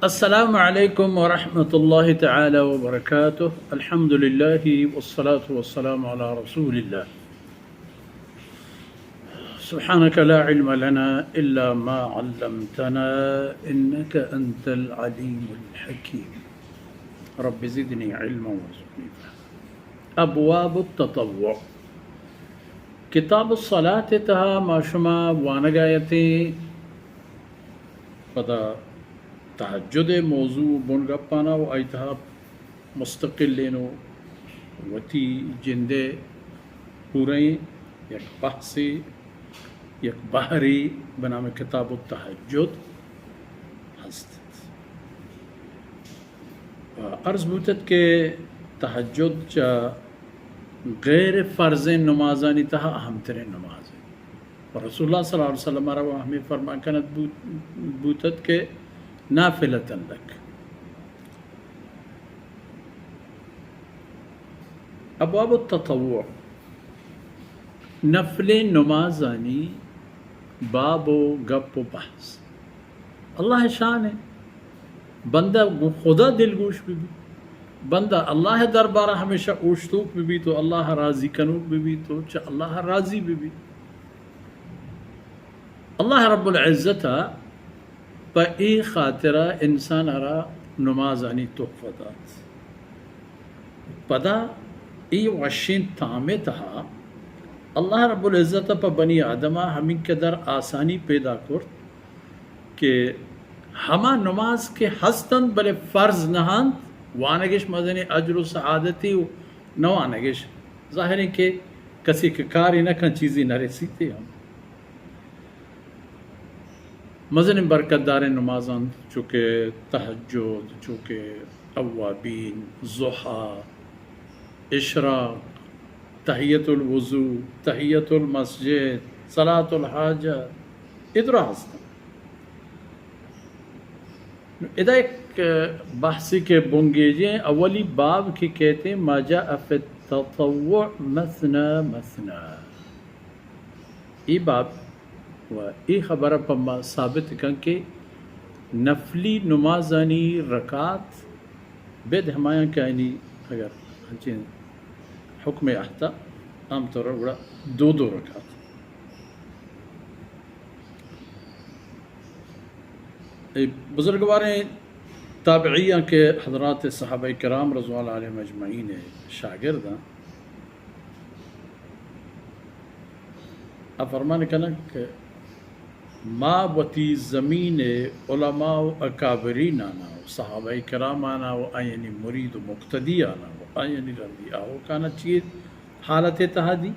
السلام عليكم ورحمة الله تعالى وبركاته. الحمد لله والصلاة والسلام على رسول الله. سبحانك لا علم لنا إلا ما علمتنا إنك أنت العليم الحكيم. رب زدني علما وارزقني فهما. ابواب التطوع. کتاب الصلاة ءِ تہا ما شما وانگ ءَ اتیں، پدا تہجد ءِ موضوع ءُ بنگپاں ءَ، ءُ آئی تہا مستقلیں ءُ وتی جند ءِ پورئیں یک بحثے، یک بہرے بہ نام کتاب التہجد ہست ات۔ عرض بوتت کہ تہجد چہ غیر فرضیں نمازانی تہا اہم تریں نماز انت۔ و رسول اللہ صلی اللہ علیہ وسلم ءَ را ہمے فرمان کنت بوت، بوتت کہ نافلة لک۔ ابواب التطوع، نفلیں نمازانی باب ءُ گپ ءُ بحث۔ اللہ ءِ شان ءَ بندہ گوں خدا دلگوش بہ بیت، بندہ اللہ ءِ دربار ءَ ہمیشہ اوشتوک بہ بیت ءُ اللہ ءَ راضی کنوک بہ بیت ءُ چہ اللہ ءَ راضی بہ بیت۔ اللہ رب العزت ءَ پہ اے خاطر ءَ انسان ءَ را نمازانی تحفہ دات۔ پدا اے وشیں تام ءِ تہا اللہ رب العزت ءَ پہ بنی آدم ءَ ہمینقدر آسانی پیدا کرت کہ ہما نماز کہ ہست انت بلے فرض نہ انت، وانگش مزنیں اجر ءُ سعادتے ءُ نہ وانگش، ظاہر انت کہ کسے کہ کارے نہ کنت چیزے نہ رسیت ءَ ہم۔ مزنیں برکت داریں نماز انت، چو کہ تہجد، چو کہ اوابین، ضحی، اشراق، تحیۃ الوضو، تحیۃ المسجد، صلاۃ الحاجہ، اے درا ہست انت۔ ادا یک بحثے کہ بنگیجیں، اولی باب کہ کئیت ما جاء فی التطوع مثنی مثنی۔ اے باب ءُ اے خبر ءَ پہ ما ثابت کنت کہ نفلی نمازانی رکعت بید ہمایاں کہ آیانی اگر انچیں حکم احتا عام طور ءَ گڑا دو دو رکعت۔ اے بزرگواریں تابعیاں کہ حضرات صحابہ کرام رضوان اللہ علیہم اجمعین ءِ شاگرد انت، آ فرمان کنگ کہ ما وتی زمین ءِ علماء ءُ اکابرینانا ءُ صحابہ کرامانا ءُ آیانی مرید ءُ مقتدیانا ءُ آیانی رندی آؤکانا چی حالت ءِ تہا دی؟